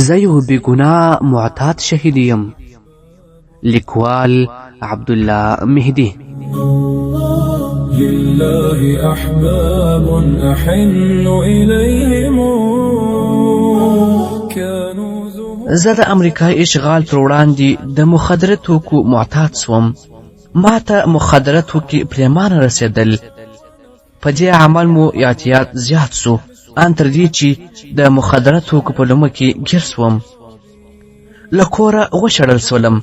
زه یو بې ګناه معتاد شهید یم. لیکوال عبدالله مهدي. لله أحباب أحن إليهم كانوا زه د امریکایي اشغال پر وړاندې د مخدره توکو معتاد سوم. ما ته مخدره توکي پرېمانه رسېدل. په دې عمل مو اعتیاد زیات سو، ان تر دې چې د مخدره توکو په لومه کې ګیر سوم. له کوره وشړل سولم.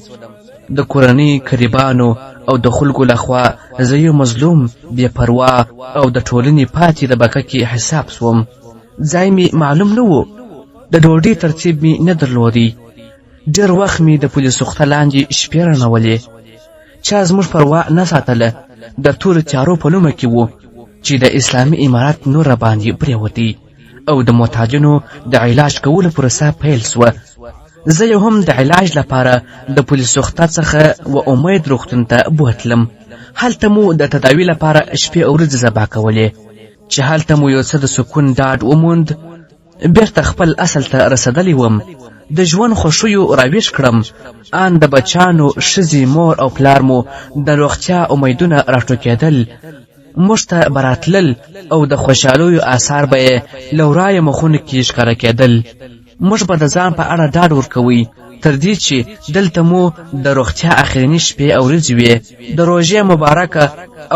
د کورنۍ قریبانو او د خلکو لخوا زه یو مظلوم، بې پروا او د ټولنې پاتې طبقه کې حساب سوم. ځای مې معلوم نه و، د ډوډۍ ترتیب مې نه درلودی. ډېر وخت مې د پولې سوخته لاندې شپې رڼولې. چا زموږ پروا نه ساتله. د تورو تیارو په لومه کې وو چې د اسلامي امارت نور راباندې پرېوتی او د معتادینو د علاج کولو پروسه پیل سوه. زه یې هم د علاج لپاره د پولي سوخته څخه و امید روغتون ته بوتلم. هلته مو د تداوي لپاره شپې او ورځې سبا کولې، چې هلته مو یو څه د سکون ډاډ وموند. بیرته خپل اصل ته رسېدلی وم. د ژوند خوښیو راویښ کړم. ان د بچانو، ښځې، مور او پلار مو د روغتیا امیدونه راټوکېدل. موږ ته به راتلل او د خوشحالیو آثار به یې له ورایه مخونو کې ښکاره کېدل. موږ به د ځان په اړه ډاډ ورکوی، تر دې چې دلته مو د روغتیا اخرینې شپې او ورځې وې. د روژې مبارکه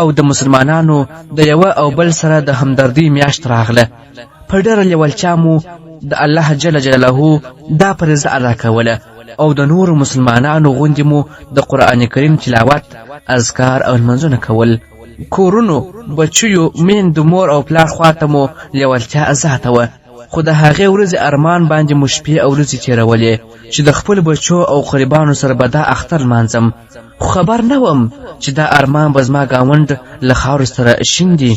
او د مسلمانانو د یوه او بل سره د همدردۍ میاشت راغله. په ډېره لیوالتیا مو د الله جل جلاله دا فریضه ادا کوله او د نورو مسلمانانو غوندې مو د قرآن کریم تلاوت، اذکار او لمونځونه کول. کورونو، بچیو، میندو، مور او پلار خواته مو لیوالتیا زیاته وه، خو د هغې ورځې ارمان باندې مو شپې او ورځې تېرولې چې د خپلو بچو او قریبانو سره به دا اختر لمانځم. خو خبر نه وم چې دا ارمان به زما ګاونډ له خاورو سره شیندي.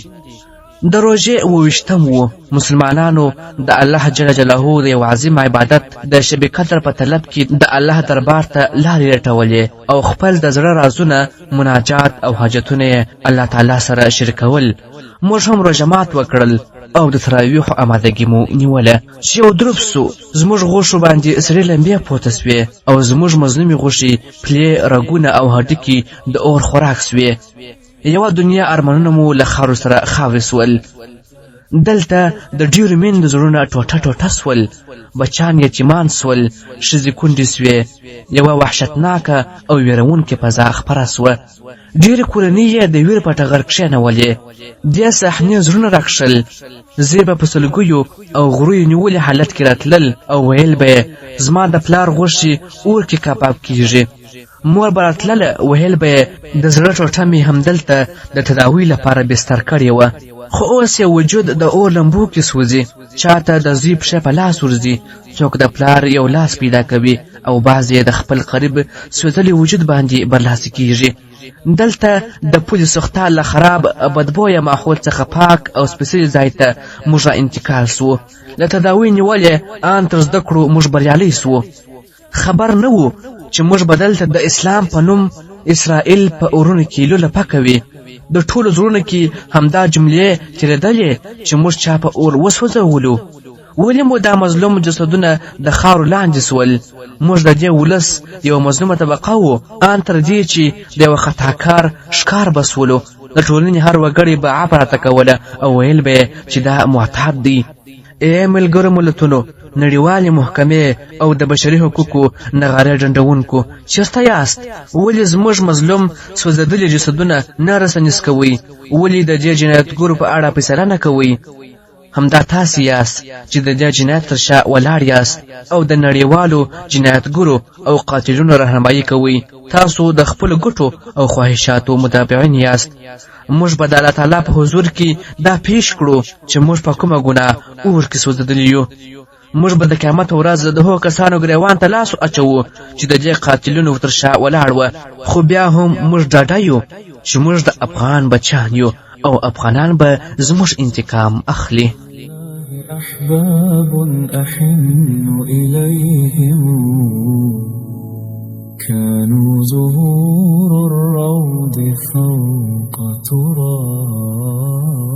د روژې 27 و. مسلمانانو د الله جل جلاله د یو عظیم عبادت د شب قدر په طلب کې د الله دربار ته لارې لټولې او خپل د زړه رازونه، مناجات او حاجتونه یې الله تعالی سره شریکول. موږ هم روژه مات وکړل او د تراویحو آمادګي مو نیوله چې یو دروب سو. زموږ غوښو باندې سرې لمبې پورته سوې او زموږ مظلومې غوښې، پلې، رګونه او هډوکي د اور خوراک سوې. یوه دنیا ارمانونه مو له خاورو سره خاورې سول. دلته د ډېرو میندو زړونه ټوټه ټوټه سول، بچیان یتیمان سول، ښځې کونډې سوې. یوه وحشتناکه او ویرونکې فضا خپره سوه. ډېرې کورنۍ یې د ویر په ټغر کښېنولې. دې صحنې زړونه راکښل. زه به په سلګیو او غریو نیولي حالت کې راتلل او ویل به یې زما د پلار غوښې اور کې کباب کیږي. مور به راتلله، ویل به یې د زړه ټوټه مې همدلته د تداوۍ لپاره بستر کړې وه، خو اوس یې وجود د اور لمبو کې سوځي. چاته د زوی پښه په لاس ورځي، څوک د پلار یو لاس پیدا کوي او بعضې یې د خپل قریب سوځلي وجود باندې برلاسي کیږي. دلته د پولې سوخته له خراب بدبویه ماحول څخه پاک او سپېڅلي ځای ته موږ را انتقال سوو. له تداوۍ نیولې ان تر زده کړو موږ بریالي سوو. خبر نه وو چې موږ به دلته د اسلام په نوم اسرائیل په اورونو کې لولپه کوي. د ټولو زړونو کې همدا جملې تېرېدلې چې موږ چا په اور وسوځولو. ولې مو دا مظلوم جسدونه د خاورو لاندې سول؟ موږ د دې ولس یوه مظلومه طبقه وو، ان تر دې چې د یوه خطاکار ښکار به سولو. د ټولنې هر وګړي به عفه راته کوله او ویل به یې چې دا معتاد دی. ای ملګرو ملتونو، نړیوالې محکمې او د بشري حقوقو نغارې ډنډوونکو، چېرته یاست؟ ولې زموږ مظلوم سوځېدلي جسدونه نه رسنیز کوئ؟ ولې د دې جنایتګرو په اړه فیصله نه کوئ؟ همدا تاسې یاست چې د دې جنایت تر شا ولاړ یاست او د نړیوالو جنایتګرو او قاتلینو رهنمایي کوئ. تاسو د خپلو ګټو او خواهشاتو مدافعین یاست. موږ به د الله تعالی په حضور کې دا پیش کړو چې موږ په کومه ګناه اور کې سوځېدلي یو. موږ به د قیامت په ورځ د هغو کسانو ګریوان ته لاس اچوو چې د دې قاتلینو تر شا ولاړ وه. خو بیا هم موږ ډاډه یو چې موږ د افغان بچیان یو او افغانان به زموږ انتقام اخلي. أحباب أحن إليهم كانوا زهور الروض فوق تراب.